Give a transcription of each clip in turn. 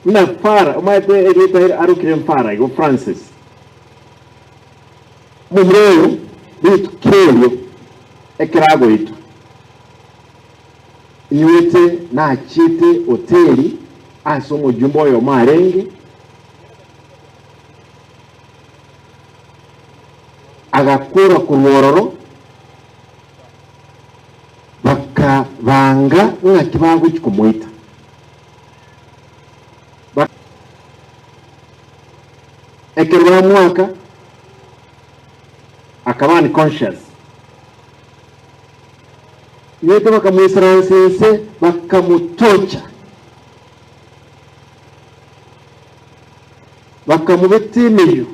Buna Fara, omanyete erieta eri arokire Mfara igo, Francis. Omomura oyo rituko erio ekero agoitwa, inywete nachiete hoteli ase omojumbe oyomo arenge, agakora korwa ororo, bakabanga ng'aki bagochia komoita. Ekero bamoaka, akaba unconscious. Inywete bakamoisaransa inse, bakamotocha, bakamobeta emeyio.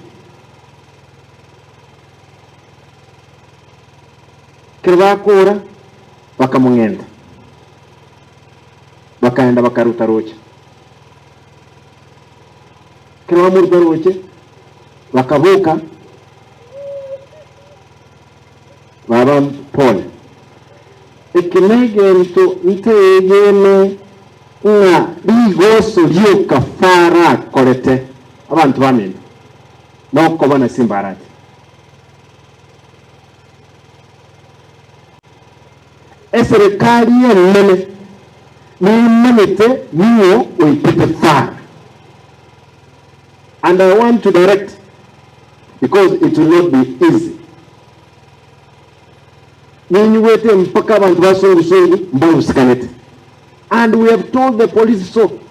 Ekero bakoora, bakamong'enta, bakaenda bakaruta roche. Ekero bamoruta roche, bakaboka, baba pole. Eke negento nteegene ng'a rigoso rioka Farao akorete abanto baminto, nokoba na chimbarati. Eserekari enene nemanyete ning'o oitete Farao. And I want to direct because it will not be easy. Ninyigwete mpaka abanto ba sungusungu mbahusikanete and we have told the police so.